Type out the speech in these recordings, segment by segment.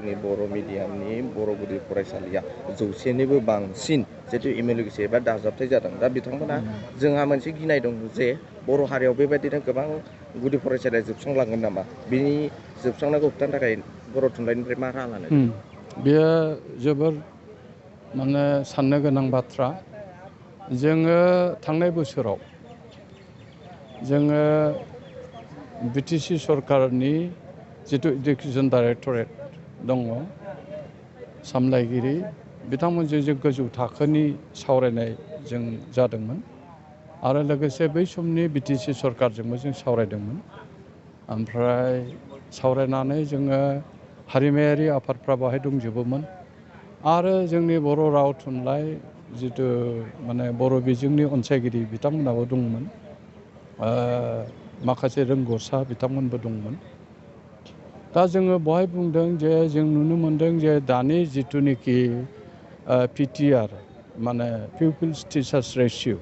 जोंनि बर' मिडियामनि बर' गुदि फरायसालिया 100निबो बांसिन जिहेतु इमेलुगेसि एबा दाजाबथाय जादों। दा बिथांमोना जोंहा मोनसे गिनाय दं जे बर' हारियाव बेबायदिनो गोबां गुदि फरायसालिया जोबस्रांलांगोन नामा? बिनि जोबस्रांनायखौ होबथानो थाखाय बर' थुनलाइनिफ्राय मा राहा लानो? बेयो जोबोर माने साननो गोनां बाथ्रा। जोङो थांनाय बोसोराव जोङो BTC सरकारनि जिथु इडुकेसन डाइरेक्टरेट दङ सामलायगिरि बिथांमोनजों जों गोजौ थाखोनि सावरायनाय जों जादोंमोन आरो लोगोसे बै समनि BTC सरकारजोंबो जों सावरायदोंमोन। ओमफ्राय सावरायनानै जोङो हारिमायारि आफादफ्रा बाहाय दंजोबोमोन आरो जोंनि बर' राव थुनलाइ जिथु माने बर' बिजोंनि अनसायगिरि बिथांमोनाबो दंमोन। माखासे रोंगौसा बिथांमोनबो दंमोन। दा जोङो बहाय बुंदों जे जों नुनो मोनदों जे दानि जिथुनिखि PTR माने पिउपिल्स टिचार्स रेसिय'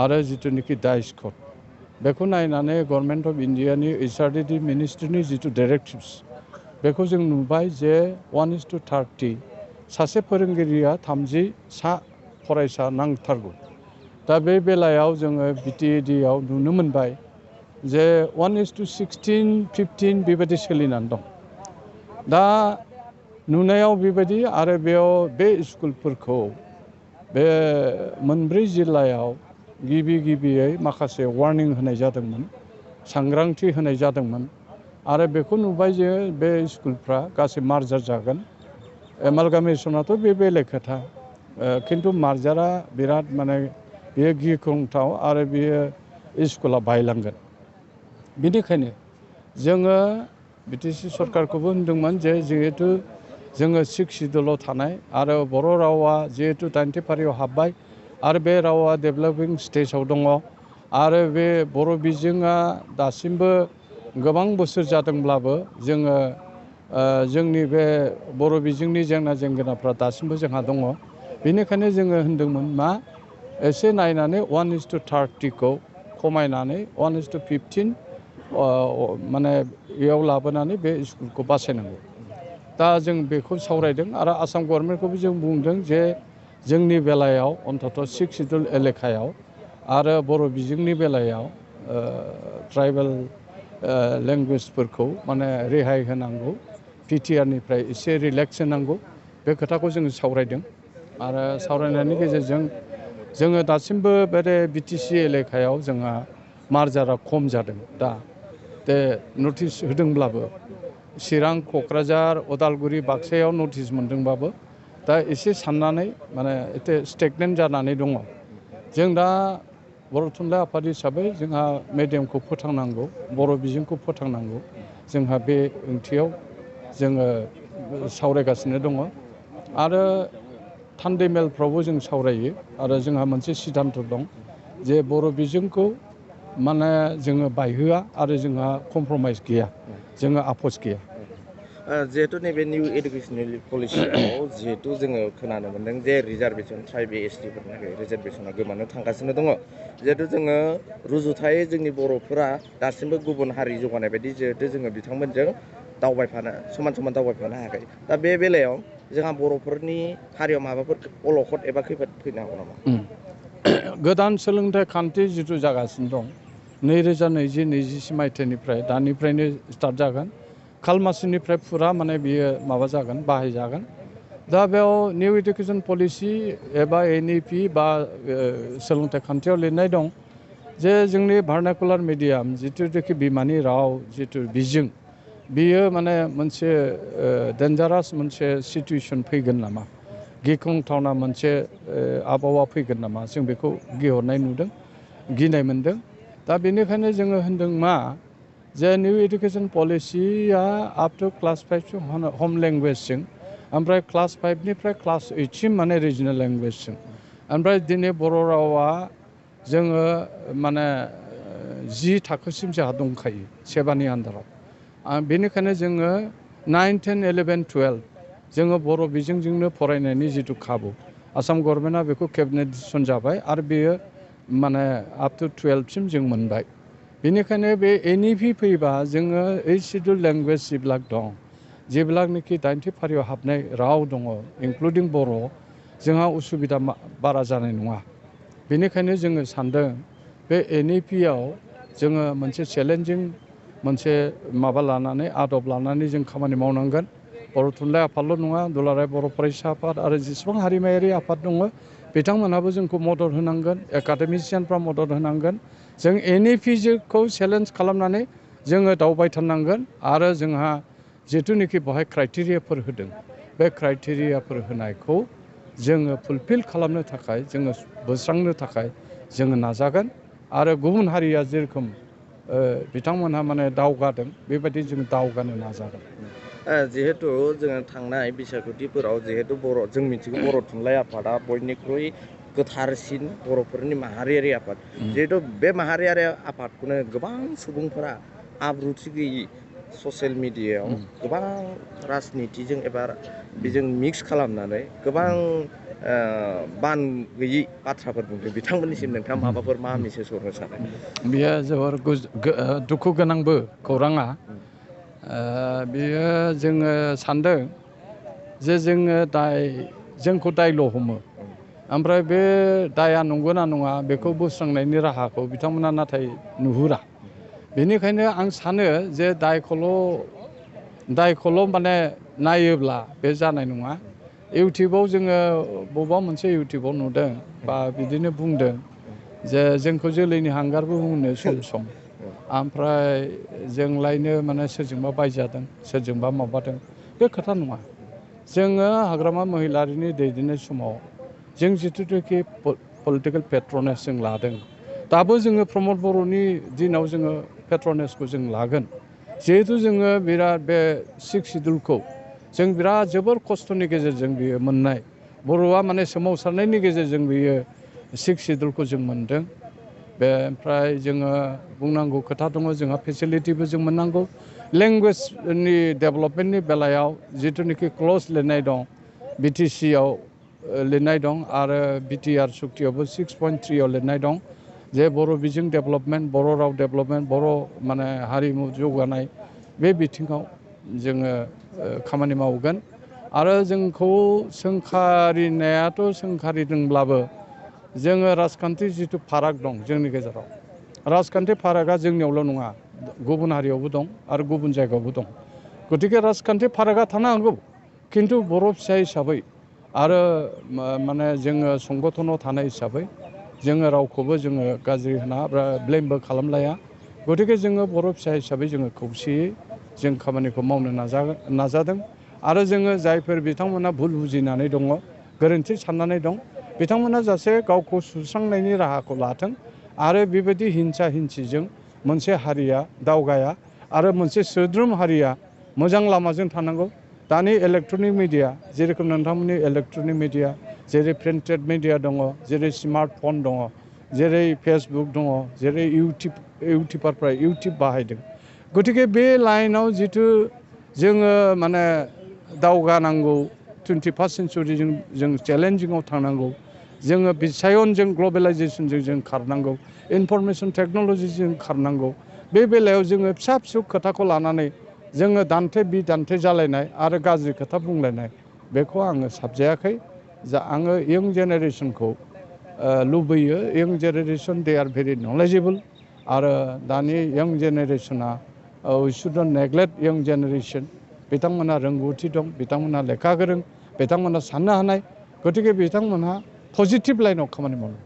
आरो जिथुनिखि डाइस कड बेखौ नायनानै गभर्नमेन्ट अफ इन्डियानि HRDD मिनिस्ट्रिनि जिथु डाइरेक्टिभ्स बेखौ जों नुबाय जे 1:30 सासे फोरोंगिरिया 30 सा फरायसा नांथारगौ। दा बे बेलायाव जोङो BTED आव नुनो मोनबाय जे 1:16, 15 बेबायदि सोलिनानै दं। दा नुनायाव बेबायदि आरो बेयाव बे स्कुलफोरखौ बे मोनब्रै जिल्लायाव गिबियै माखासे वार्निं होनाय जादोंमोन, सांग्रांथि होनाय जादोंमोन आरो बेखौ नुबाय जे बे स्कुलफ्रा गासै मार्जार जागोन। एमालगामेसनाथ' बे बेलेग खोथा, खिन्थु मार्जारा बिराद माने बेयो गिख्रंथाव आरो बेयो स्कुला बायलांगोन। बेनिखायनो जोङो BTC सरकारखौबो होनदोंमोन जे जिहेथु जोङो 6 सिडुलाव थानाय आरो बर' रावा जिहेथु 90 फारियाव हाबबाय आरो बे रावा डेभेलपिं स्टेजाव दङ आरो बे बर' बिजोङा दासिमबो गोबां बोसोर जादोंब्लाबो जोङो जोंनि बे बर' बिजोंनि जेंना जेंगोनाफ्रा दासिमबो जोंहा दङ। बेनिखायनो जोङो होनदोंमोन मा एसे नायनानै 1:30खौ खमायनानै 1:15 माने बेयाव लाबोनानै बे स्कुलखौ बासायनांगौ। दा जों बेखौ सावरायदों आरो आसाम गभर्नमेन्टखौबो जों बुंदों जे जोंनि बेलायाव अन्तत' 6 सिडुल एलेकायाव आरो बर' बिजोंनि बेलायाव ट्राइबेल लेंगुवेजफोरखौ माने रेहाय होनांगौ, PTRनिफ्राय एसे रिलेक्स होनांगौ। बे खोथाखौ जोङो सावरायदों आरो सावरायनायनि गेजेरजों जोङो दासिमबो बे BTC एलेकायाव जोंहा मार्जारा खम जादों। दा नटिस होदोंब्लाबो चिरां, क'क्राझार, उदालगुरि, बाक्सायाव नटिस मोनदोंबाबो दा एसे साननानै माने एसे स्टेगनेन्ट जानानै दङ। जों दा बर' थुनलाइ आफाद हिसाबै जोंहा मेडियामखौ फोथांनांगौ, बर' बिजोंखौ फोथांनांगौ। जोंहा बे ओंथियाव जोङो सावरायगासिनो दङ आरो थान्दै मेलफ्रावबो जों सावरायो आरो जोंहा मोनसे सिद्धान्त दं जे बर' बिजोंखौ माने जोङो बायहोआ आरो जोंहा कमप्रमाइस गैया, जोङो आफस गैया। जिहेतु नैबे निउ इडुकेसनेल पलिसियाव जिहेतु जोङो खोनानो मोनदों जे रिजार्भेसन ट्राइब STफोरनि थाखाय रिजार्भेसना गोमानो थांगासिनो दङ। जिहेतु जोङो रुजुथायै जोंनि बर'फोरा दासिमबो गुबुन हारि जौगानाय बायदि जिहेतु जोङो बिथांमोनजों समान समान दावबायफानो हायाखै। दा बे बेलायाव जोंहा बर'फोरनि हारियाव माबाफोर अलखद एबा खैफोद फैनो हागौ नामा? गोदान सोलोंथाइ खान्थि जिथु जागासिनो दं 2020-21 मायथाइनिफ्राय दानिफ्रायनो स्टार्ट जागोन। खालमासिनिफ्राय फुरा माने बियो माबा जागोन, बाहायजागोन। दा बेयाव निउ इडुकेसन पलिसि एबा NEP बा सोलोंथाइ खान्थियाव लिरनाय दं जे जोंनि भार्नाकुलार मिडियाम जिथुनाखि बिमानि राव जिथु बिजों बियो माने मोनसे डेन्जारास मोनसे सिटुवेसन फैगोन नामा, गिख्रंथावना मोनसे आबहावा फैगोन नामा, जों बेखौ गिहरनाय नुदों, गिनाय मोनदों। दा बेनिखायनो जोङो होनदों मा जे निउ इडुकेसन पलिसिया आप टु क्लास 5 हम लेंगुवेजजों, ओमफ्राय क्लास 5निफ्राय क्लास 8सिम माने रिजनेल लेंगुवेजजों। ओमफ्राय दिनै बर' रावा जोङो माने 10 थाखोसिम जोंहा दंखायो सेबानि आन्दाराव। बेनिखायनो जोङो 9, 10, 11, 12 जोङो बर' बिजोंजोंनो फरायनायनि जिथु खाबु आसाम गभर्नमेन्टआ बेखौ केबिनेट डिसिसन जाबाय आरो बेयो माने आप टु 12सिम जों मोनबाय। बेनिखायनो बे NEP फैबा जोङो 8 सिडुल लेंगुवेज जिब्ला दं जेब्लानाखि 80 फारियाव हाबनाय राव दङ इनक्लुडिं बर' जोंहा उसुबिदा बारा जानाय नङा। बेनिखायनो जोङो सानदों बे NEP-आव जोङो मोनसे चेलेन्जिं मोनसे माबा लानानै आदब लानानै जों खामानि मावनांगोन। बर' थुनलाइ आफादल' नङा, दुलाराय बर' फरायसा आफाद आरो जेसेबां हारिमायारि आफाद दङ बिथांमोनहाबो जोंखौ मदद होनांगोन, एकाडेमिसियानफ्रा मदद होनांगोन। जों NEP-खौ चेलेन्ज खालामनानै जोङो दावबायथारनांगोन आरो जोंहा जिथुनिखि बेवहाय क्राइटेरियाफोर होदों बे क्राइटेरियाफोर होनायखौ जोङो फुलफिल खालामनो थाखाय जोङो बोस्रांनो थाखाय जोङो नाजागोन आरो गुबुन हारिया जेरखम बिथांमोनहा माने दावगादों बेबायदि जों दावगानो नाजागोन। जिहेतु जोङो थांनाय बिसायख'थिफोराव जिहेतु जों मिथिगौ बर' थुनलाइ आफादा बयनिख्रुइ गोथारसिन बर'फोरनि माहारियारि आफाद। जिहेतु बे माहारियारि आफादखौनो गोबां सुबुंफोरा आब्रुथि गैयि ससियेल मिडियायाव गोबां राजनितिजों एबा बेजों मिक्स खालामनानै गोबां बान गैयि बाथ्राफोर बुंदों। बिथांमोननिसिम नोंथाङा माबाफोर मा मेसेज हरनो सानो? बेयो जोबोर दुखु गोनांबो खौराङा। बेयो जोङो सानदों जे जोङो जोंखौ दायल' हमो। ओमफ्राय बे दाया नंगौना नङा बेखौ बोस्रांनायनि राहाखौ बिथांमोना नाथाय नुहुरा। बेनिखायनो आं सानो जे दायखौल' माने नायोब्ला बे जानाय नङा। इउटुबाव जोङो बबेबा मोनसे इउटुबाव नुदों बा बिदिनो बुंदों जे जोंखौ जोलैनि हांगारबो बुंनो सम सम। ओमफ्राय जोंलायनो माने सोरजोंबा बायजादों, सोरजोंबा माबादों, बे खोथा नङा। जोङो हाग्रामा महिलारिनि दैदेननाय समाव जों जिथुनाखि पलिटिकेल पेट्रनेस जों लादों, दाबो जोङो प्रमद बर'नि दिनाव जोङो पेट्रनेसखौ जों लागोन। जिहेथु जोङो बिराद बे 6 सिडुलखौ जों बिराद जोबोर खस्थ'नि गेजेरजों बियो मोननाय। बर'आ माने सोमावसारनायनि गेजेरजों बियो 6 सिडुलखौ जों मोनदों। ओमफ्राय जोङो बुंनांगौ खोथा दङ, जोंहा फेसिलिटिबो जों मोननांगौ। लेंगुवेजनि डेभेलपमेन्टनि बेलायाव जिथुनाखि क्ल'ज लिरनाय दं, BTC-आव लिरनाय दं आरो BTR सुक्तियावबो 6.3-आव लिरनाय दं जे बर' बिजों डेभेलपमेन्ट, बर' राव डेभेलपमेन्ट, बर' माने हारिमु जौगानाय बे बिथिङाव जोङो खामानि मावगोन। आरो जोंखौ सोंखारिनायाथ' सोंखारिदोंब्लाबो जोङो राजखान्थि जिथु फाराग दं जोंनि गेजेराव, राजखान्थि फारागा जोंनियावल' नङा, गुबुन हारियावबो दं आरो गुबुन जायगायावबो दं। गतिके राजखान्थि फारागा थानो हागौ, खिन्थु बर' फिसा हिसाबै आरो माने जोङो संगठनाव थानाय हिसाबै जोङो रावखौबो जोङो गाज्रि होना बा ब्लेमबो खालामलाया। गतिके जोङो बर' फिसा हिसाबै जोङो खौसेयै जों खामानिखौ मावनो नाजादों आरो जोङो जायफोर बिथांमोना भुल बुजिनानै दङ, गोरोन्थि साननानै दं, बिथांमोना जासे गावखौ सुस्रांनायनि राहाखौ लाथों आरो बेबायदि हिंसा हिंसिजों मोनसे हारिया दावगाया आरो मोनसे सोद्रोम हारिया मोजां लामाजों थानांगौ। दानि इलेक्ट्रनिक मिडिया जेरोखोम नोंथांमोननि इलेक्ट्रनिक मिडिया जेरै प्रिन्टेड मिडिया दङ, जेरै स्मार्टफन दङ, जेरै फेसबुक दङ, जेरै इउटुबारफ्रा इउटुब बाहायदों। गतिके बे लाइनाव जिथु जोङो माने दावगानांगौ, 21 सेन्सुरिजों जों चेलेन्जिङाव थांनांगौ, जोङो बिसायनजों ग्लबेलाइजेसनजों जों खारनांगौ, इनफरमेसन टेक्न'लजिजों खारनांगौ। बे बेलायाव जोङो फिसा फिसौ खोथाखौ लानानै जोङो दान्थे बिदान्थे जालायनाय आरो गाज्रि खोथा बुंलायनाय बेखौ आङो साबजायाखै। आङो इयं जेनेरेसनखौ लुबैयो। इयं जेनेरेसन दे आर भेरि नलेजेबोल आरो दानि इयं जेनेरेसना वी शुडन्ट नेग्लेक्ट इयं जेनेरेसन। बिथांमोनहा रोंगौथि दं, बिथांमोनहा लेखा गोरों, बिथांमोनहा साननो हानाय। गतिके बिथांमोनहा पजिटिभ लाइनाव खामानि मावो।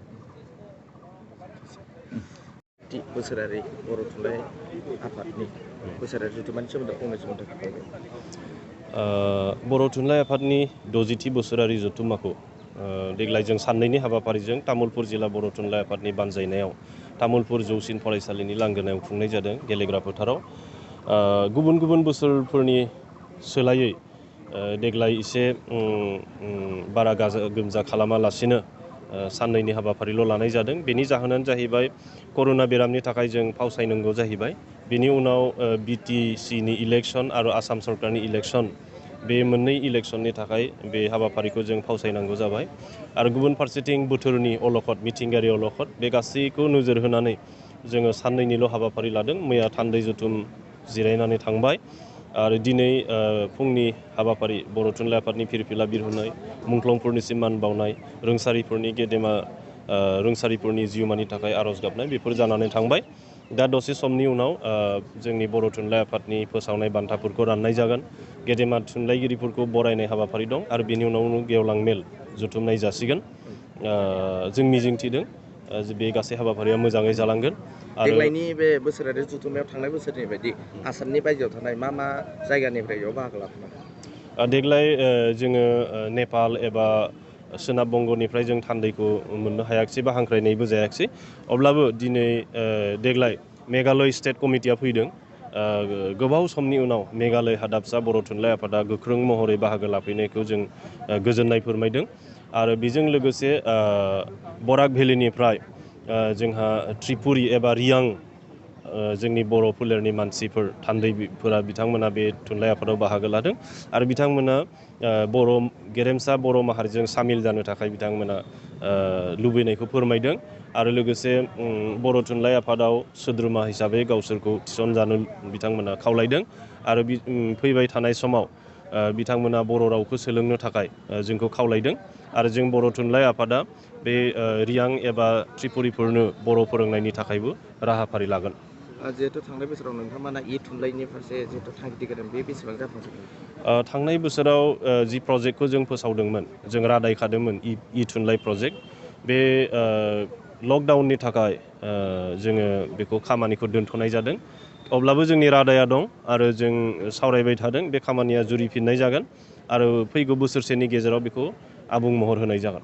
बोसोरारि बर' थुनलाइ आफादनि बोसोरारि जथुम्मानि सोमोन्दै फंनैसो बुंदों। बर' थुनलाइ आफादनि 60थि बोसोरारि जथुम्माखौ देग्लाय जों साननैनि हाबाफारिजों तामुलपुर जिल्ला बर' थुनलाइ आफादनि बानजायनायाव तामुलपुर जौसिन फरायसालिनि लांगोनायाव खुंनाय जादों, गेलेग्रा फोथाराव। गुबुन गुबुन बोसोरफोरनि सोलायै देग्लाय एसे बारा गाजा गोमजा खालामालासिनो साननैनि हाबाफारिल' लानाय जादों। बेनि जाहोनानो जाहैबाय कर'ना बेरामनि थाखाय जों फावसायनांगौ जाहैबाय। बिनि उनाव BTC-नि इलेक्सन आरो आसाम सरकारनि इलेक्सन, बे मोननै इलेक्सननि थाखाय बे हाबाफारिखौ जों फावसायनांगौ जाबाय। आरो गुबुन फारसेथिं बोथोरनि अलखद, मिथिंगायारि अलखद, बे गासैखौ नोजोर होनानै जोङो साननैनिल' हाबाफारि लादों। मैया थान्दै जथुम जिरायनानै थांबाय। आरो दिनै फुंनि हाबाफारि बर' थुनलाइ आफादनि फिरफिला बिरहोनाय मुंख्लंफोरनिसिम मान बावनाय रोंसारिफोरनि गेदेमा रोंसारिफोरनि जिउमानि थाखाय आर'ज गाबनाय बेफोर जानानै थांबाय। दा दसे समनि उनाव जोंनि बर' थुनलाइ आफादनि फोसावनाय बान्थाफोरखौ राननाय जागोन। गेदेमा थुनलाइगिरिफोरखौ बरायनाय हाबाफारि दं आरो बेनि उनावनो गेवलां मेल जुथुमनाय जासिगोन। जों मिजिंथिदों बे गासै हाबाफारिया मोजाङै जालांगोन। आरो देग्लायनि बे बोसोरारि जुथुमायाव थांनाय बोसोरनि बायदि आसामनि बायजोआव थानाय मा मा जायगानिफ्राय बेयाव बाहागो लाफैदों? देग्लाय जोङो नेपाल एबा सोनाब बंग'निफ्राय जों थान्दैखौ मोननो हायाखिसै बा हांख्रायनायबो जायाखिसै। अब्लाबो दिनै देग्लाय मेघालय स्टेट कमिटिया फैदों। गोबाव समनि उनाव मेघालय हादाबसा बर' थुनलाइ आफादा गोख्रों महरै बाहागो लाफैनायखौ जों गोजोननाय फोरमायदों। आरो बेजों लोगोसे बराक भेलिनिफ्राय जोंहा त्रिपुरि एबा रियां जोंनि बर' फोलेरनि मानसिफोर थान्दैफोरा बिथांमोना बे थुनलाइ आफादाव बाहागो लादों आरो बिथांमोना गेरेमसा बर' माहारिजों सामिल जानो थाखाय बिथांमोना लुबैनायखौ फोरमायदों आरो लोगोसे बर' थुनलाइ आफादाव सोद्रोमा हिसाबै गावसोरखौ थिसनजानो बिथांमोना खावलायदों आरो फैबाय थानाय समाव बिथांमोना बर' रावखौ सोलोंनो थाखाय जोंखौ खावलायदों आरो जों बर' थुनलाइ आफादा बे रियां एबा त्रिपुरिफोरनो बर' फोरोंनायनि थाखायबो राहाफारि लागोन। जिहेतु थांनाय बोसोराव नोंथांमोना थुनलाइनि फारसे जिहेतु थांखि होदों बे बेसेबां जाफुंसारदों? थांनाय बोसोराव जि प्रजेक्टखौ जों फोसावदोंमोन जों रादायखादोंमोन थुनलाइ प्रजेक्ट बे लकडाउननि थाखाय जोङो बेखौ खामानिखौ दोनथ'नाय जादों। अब्लाबो जोंनि रादाया दं आरो जों सावरायबाय थादों बे खामानिया जुरिफिननाय जागोन आरो फैगौ बोसोरसेनि गेजेराव बेखौ आबुं महर होनाय जागोन।